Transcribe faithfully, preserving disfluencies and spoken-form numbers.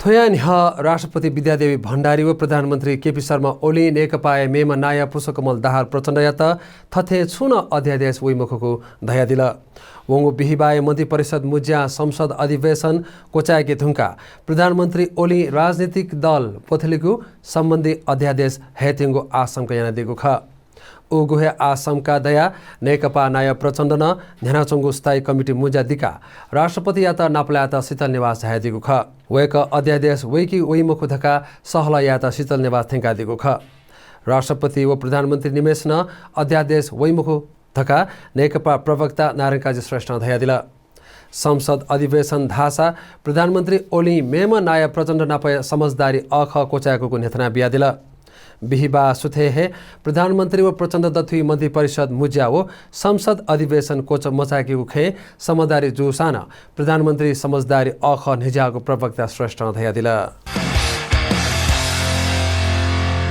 थ्वया न्ह्यः राष्ट्रपति विद्यादेवी भण्डारी व प्रधानमन्त्री केपी शर्मा ओलीं नेकपाया मेम्ह नायः पुष्पकमल दाहाल प्रचण्डयात थथे छुं नं अध्यादेश वइमखुगु धयादिल। वंगु बिहिबाःया मन्त्रिपरिषद मुँज्यां संसद अधिवेशन क्वचाय्के धुंकाः प्रधानमन्त्री ओलीं राजनीतिक दल प्वथलेगु सम्बन्धी अध्यादेश हयेत्यंगु आशंका यानादीगु खः। उगु हे आशंका दयाः नेकपा नायः प्रचण्डं न्ह्यानाच्वंगु स्थायी कमिटी मुँज्या दिकाः राष्ट्रपतियात नापलायेत शीतल निवास झायादीगु खः। वय्कः अध्यादेश वइ कि वइमखु धकाः सहलह यायेत शीतल निवास थ्यंकादीगु खः। राष्ट्रपति व प्रधानमन्त्री निम्हय्सिनं अध्यादेश वइमखु धकाः नेकपा प्रवक्ता नारायणकाजी श्रेष्ठं धयादिल। संसद अधिवेशन धाःसा प्रधानमन्त्री ओलीं मेम्ह नायः प्रचण्ड नापया समझदारी अःखः क्वचाय्कूगु न्ह्यथना बियादिल। बिहिबाः सुथय् हे प्रधानमन्त्री व प्रचण्ड दथुइ मन्त्रिपरिषद मुँज्या व संसद अधिवेशन क्वच मचाय्केगु खँय् समझदारी जूसां नं प्रधानमन्त्री समझदारी अःखः न्ह्यज्याःगु प्रवक्ता श्रेष्ठं धयादिल।